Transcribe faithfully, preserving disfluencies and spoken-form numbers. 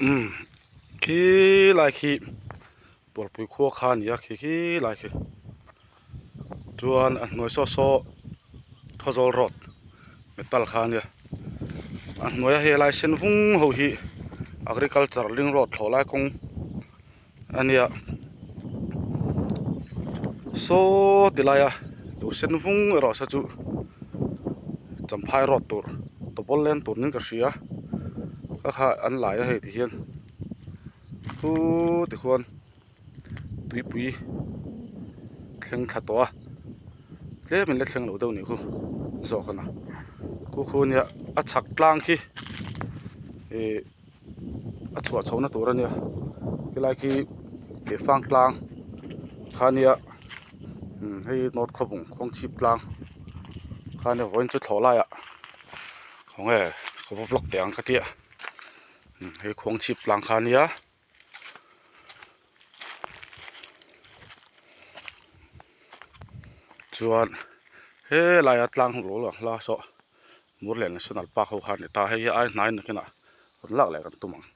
Khi lai khi Tualpui khuo kha a nia, khi khi lai khi. Chuan a hnuai saw saw Khawzawl Road metal kha a nia. A hnuaia he lai sen vung ho hi Agriculture Link Road thlawh lai kawng a nia. Saw ti laia lo sen vung erawh se chu Champhai Road tur, Tawbawl len tur ning ka hria. Kha kha an lai a hei ti hian. Khu ti khuan Tuipui thleng thla tawh a. Tlemin le thleng lo deuh ni khu zawk a na. Khu khu nia a chhak tlang khi, eh, a chhuah chhohna tur a nia. Khi lai khi Tehfang tlang kha nia. Hmm, hei North Khawbung Khuangchhip tlang kha nia, vawiin chu thlawh laia khawnge, ka va vlog teh ang ka tia. Hmm, hei Khuangchhip tlang kha nia. Chuan he laia tlang lo lang hla saw Murlen National Park ho kha ni ta, hei hi ai hnain nakinah rawn lak leh kan tum ang.